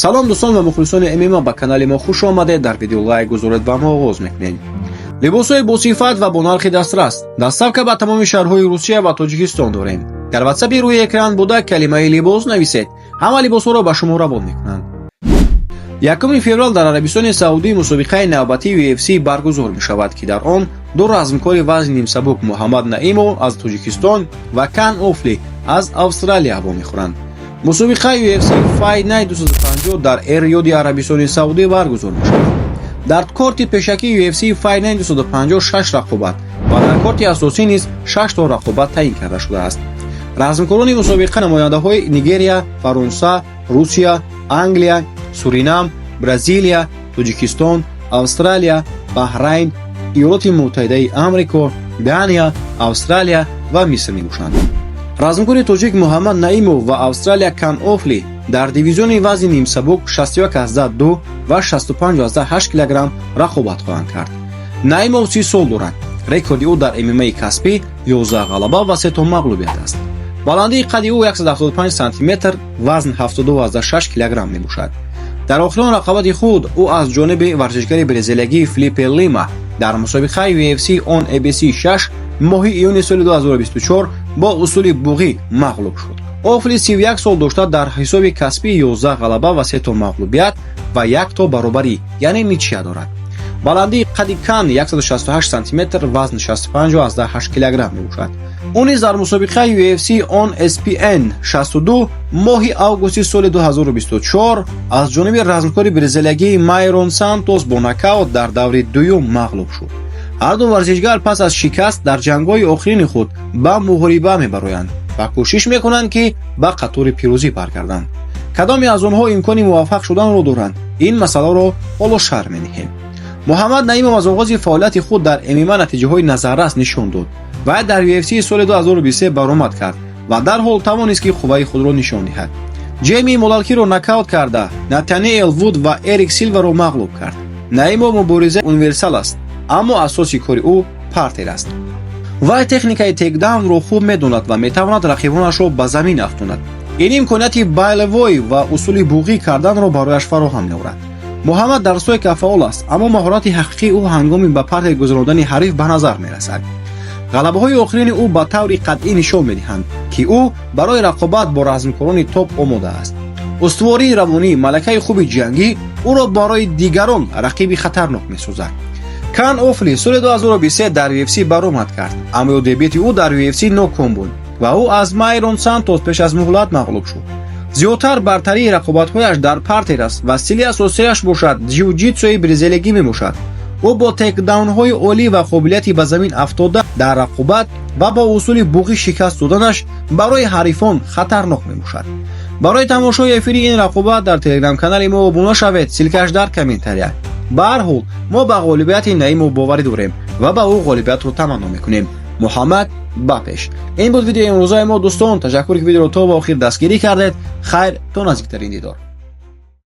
Салом, дӯстон ва мухлисони ММА, ба канали мо хуш омадед. Дар видео лайк гузоред ва мо оғоз мекунем. Либосҳои босифат ва бо нархи дастрас, доставка ба тамоми шаҳрҳои Русия ва Тоҷикистон дорем. Дар ватсапи рӯи экран буда калимаи «либос» нависед, ҳама либосҳоро ба шумо равон мекунанд. 1 феврал дар Арабистони Саудӣ мусобиқаи навбатии UFC баргузор мешавад, ки дар он ду размкори вазни нимсабук, Муҳаммад Наимов аз Тоҷикистон ва Кан Офли аз Австралия, вомехӯранд. Мусобиқаи UFC Fight Night 250 дар Эр-Риёди Арабистони Саудӣ баргузор мешавад. Дар корти пешакии UFC Fight Night 250 шаш рақобат ва дар корти асосӣ низ шаш то рақобат таъин карда шудааст. Размкорони мусобиқа намояндаҳои Нигерия, Фаронса, Русия, Англия, Суринам, Бразилия, Тоҷикистон, Австралия, Баҳрайн, Иёлоти Муттаҳидаи Амрико, Дания, Австралия ва Миср мебошанд. Размкори тоҷик Муҳаммад Наимов ва Австралия Кан Офли дар дивизиони вазни нимсабук 61,2 ва 65,8 килограмм рақобат хоҳанд кард. Наимов 30 сол дорад. Рекорди ӯ дар ММАи касбӣ 11 ғалаба ва се то мағлубият аст. Баландии қади ӯ 175 сантиметр, вазн 72,6 килограмм мебошад. Дар охирон рақобати худ ӯ аз ҷониби варзишгари бразилиягӣ Филиппе Лима дар мусобиқаи UFC on ABC 6 моҳи июни соли 2024 бо усули буғӣ мағлуб шуд. Офли 31 сол дошта, дар ҳисоби касбӣ 11 ғалаба ва се то мағлубият ва як то баробарӣ, яъне ничья дорад. Баландии қади Кан 168 сантиметр, вазн 65,8 килограмм мебошад. Ӯ низ дар мусобиқаи UFC on ESPN 62 моҳи августи соли 2024 аз ҷониби размкори бразилиягии Майрон Сантос бо нокаут дар даври дуюм мағлуб шуд. Ҳарду варзишгар пас аз шикаст дар ҷангҳои охирини худ ба муҳориба мебароянд ва кӯшиш мекунанд, ки ба қатори пирӯзӣ баргарданд. Кадоме аз онҳо имкони муваффақ шуданро доранд, ин масъаларо ҳоло шарҳ медиҳем. Муҳаммад Наимов аз оғози фаъолияти худ дар ММА натиҷаҳои назаррас нишон дод ва дар UFC соли 2023 баромад кард ва дарҳол тавонист, ки қувваи худро нишон диҳад. Ҷейми Мулалкиро нокаут карда, Натаниэл Вуд ва Эрик Силваро мағлуб кард. Наимов муборизаи универсал аст, аммо асоси кори ӯ партер аст. Вай техникаи тейкдаунро хуб медонад ва метавонад рақибонашро ба замин афтонад. Ин имконияти болевой ва усули буғӣ карданро барояш фароҳам меорад. Муҳаммад дар стойка фаъол аст, аммо маҳорати ҳақиқии ӯ ҳангоми ба партер гузарондани ҳариф ба назар мерасад. Ғалабаҳои охирини ӯ ба таври қатъӣ нишон медиҳанд, ки ӯ барои рақобат бо размкорони топ омода аст. Устувории равонӣ, малакаи хуби ҷангӣ ӯро барои дигарон рақиби хатарнок месозад. Кан Офли соли 2023 дар UFC баромад кард, аммо дебюти ӯ дар UFC ноком буд ва ӯ аз Майрон Сантос пеш аз муҳлат мағлуб шуд. Зиёдтар бартарии рақобатҳояш дар партер аст ва стили асосияш бошад ҷиу-ҷитсуи бразилиягӣ мебошад. Ӯ бо тейкдаунҳои олӣ ва қобилияти ба замин афтода дар рақобат ва бо усули буғӣ шикаст доданаш барои ҳарифон хатарнок мебошад. Барои тамошои эфири ин рақобат дар телеграм-канали мо обуна шавед, ссылка ш дар комментария. Ба ҳар ҳол, мо ба ғолибияти Наимов боварӣ дорем ва ба ӯ ғолибиятро таманно мекунем. Муҳаммад, ба пеш! Ин буд видеои имрӯзаи мо, дӯстон. Ташаккур, ки видеоро то ба охир дастгирӣ кардед. Хайр, то наздиктарин дидор.